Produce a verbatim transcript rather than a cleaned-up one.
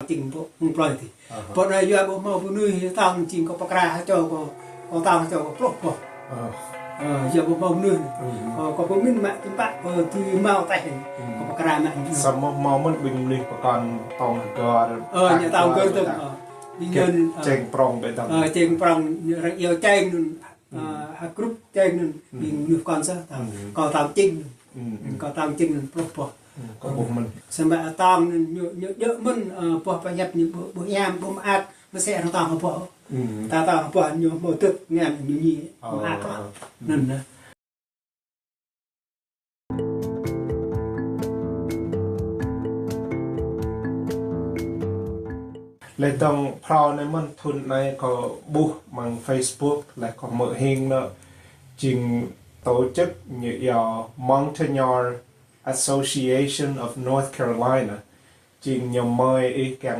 Čing ƀu mơ̆ng plơi tih. Aha. Pơ anai yua ƀu hmâo mơnuih tong čing kâo pơkra hơčâo kâo, kâo tong hơčâo kâo pluh boh. Ơ. Ơ, yua ƀu hmâo mơnuih. Ơ, kâo pơmĭn mă čơpă kâo tui hmâo teh. Kâo pơkra mă. Samơ̆ hmâo mơ̆n ƀing mơnuih pơkŏn tong hơgơr. Ơ, ñu tong hơgơr tơ̆ng. Ơ, ƀing ñu, ơ, čeng prong ƀĕ tong. Ơ, čeng prong, ñu răng iâu čeng anŭn. Ơ, ha grup čeng anŭn, ƀing mơnuih pơkŏn sah tong. Kâo tong čing anŭn. Kâo tong čing anŭn pluh boh. Kâo ƀuh mơ̆n. Samơ̆ tong anŭn ñu, ñu djơ̆ mơ̆n, ơ, boh pơhiăp ñu ƀu, ƀu hiam, ƀu mơak, mơsĕ arăng tong ha boh. Ta tong ha boh ñu hmâo djơ̆ ngăn ñu ñi mơak lă. Anŭn anai. Lĕ dong phrâo anai mơ̆n thŭn anai kâo ƀuh amăng Facebook, lĕ kâo hmư̆ hing anŭn, jing tổ chức ñu iâu Montagnard Association of North Carolina, jing ñu mơi ih kiăng